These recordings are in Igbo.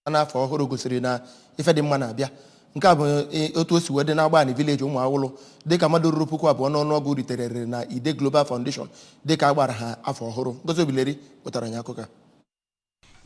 N'afọ ọhụrụ gosiri na ife dị mma na-abịa. Nke a bụ otu o si wee dị n'Agbani Village, Ụmụawụlụ, dịka mmadụ ruru 2000 n'ọnụọgụ riterere na Ide Global Foundation dịka a gbara ha afọ ọhụrụ. Ngozi Obileri wetara anyị akụkọ a.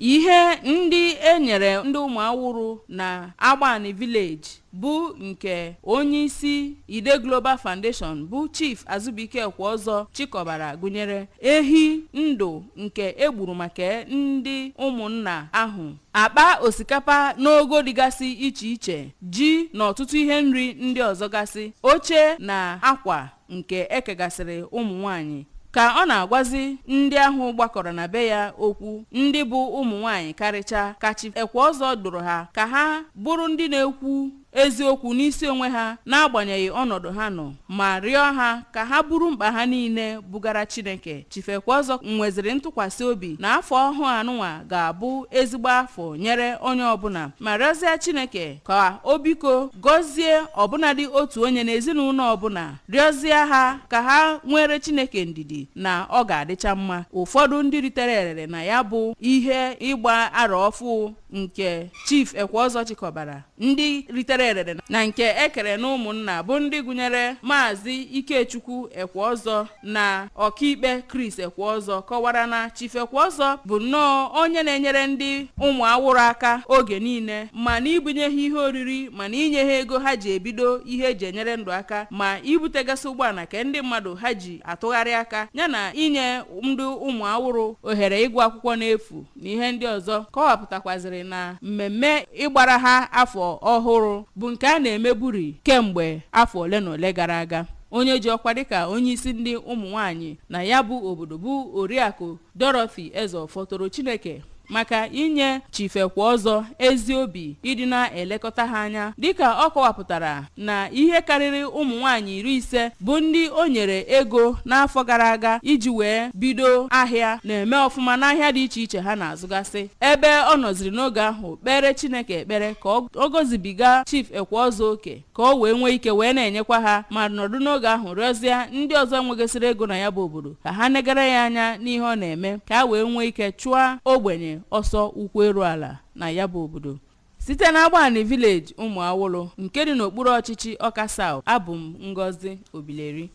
Ihe ndị e nyere ndị Ụmụawụrụ na Agbani Village bụ nke onyeisi Ide Global Foundation bụ Chief Azubike Ekweọzọ chịkọbara gụnyere ehi ndụ nke egburu maka ndị ụmụnna ahụ, akpa osikapa n'ogo dịgasị iche iche, ji na ọtụtụ ihe nri ndị ọzọ gasị, oche na akwa nke ekegasịrị ụmụ nwanyị. Ka ọ na-agwazi ndị ahụ gbakọrọ na be ya okwu, ndị bụ ụmụ nwanyị karịchaa, ka Chief Ekweọzọ dụrụ ha ka ha bụrụ ndị na-ekwu eziokwu n'isi onwe ha n'agbanyeghị ọnọdụ ha nọ, ma rịọ ha ka ha buru mkpa ha niile bugara Chineke. Chief Ekweọzọ nweziri ntụkwasị obi na afọ ọhụụ anụnwa ga-abụ ezigbo afọ nyere onye ọbụla, ma rịọzie Chineke ka o biko gọzie ọbụnadị otu onye n'ezinụlọ ọbụla, rịọzie ha ka ha nwere Chineke ndidi na ọ ga-adịcha mma. Ụfọdụ ndị ritere erere na ya bụ ihe ịgba arọ ọfụ nke Chief Ekweọzọ chịkọbara, ndị ritere erere na nke ekere na ụmụnna bụ ndị gụnyere Maazị Ikechukwu Ekweọzọ na Ọkaikpe Chris Ekweọzọ, kọwara na Chief Ekweọzọ bụ nnọọ onye na-enyere ndị ụmụ awụrụ aka oge niile, ma n'ibunye ha ihe oriri, ma na inye ha ego ha ji ebido ihe eji enyere ndụ aka, ma ibutegasị ụgbọala ka ndị mmadụ ha ji atụgharị aka, yana inye ndị ụmụ awụrụ ohere ịgụ akwụkwọ n'efu na ihe ndị ọzọ. Kọwapụtakwazịrị na mmemme ịgbara ha afọ ọhụrụ bụ nke a na-emeburi kemgbe afọ ole na ole gara aga. Onye ji ọkwa dịka onyeisi ndị ụmụ nwanyị na ya bụ obodo bụ Oriakụ Dorothy Ezeọfọ toro Chineke maka inye Chief Ekweọzọ ezi obi ịdị na-elekọta ha anya, dịka ọ kọwapụtara na ihe karịrị ụmụ nwaanyị 50 bụ ndị o nyere ego n'afọ gara aga iji wee bido ahịa na-eme ọfụma n'ahịa dị iche iche ha na-azụgasị. Ebe ọ nọziri n'oge ahụ kpere Chineke ekpere ka ọ gọzibiga Chief Ekweọzọ oke ka o wee nwee ike wee na-enyekwa ha, ma nọdụ n'oge ahụ rịọzie ndị ọzọ nwegasịrị ego na ya bụ obodo ka ha negara ya anya n'ihe ọ na-eme, ka a wee nwee ike chụọ ogbenye ọsọ ụkwụ eru ala na ya bụ obodo. Site n'Agbani Village, Ụmụawụlụ, nke dị n'okpuru ọchịchị Ọka South, abụ m Ngozi Obileri.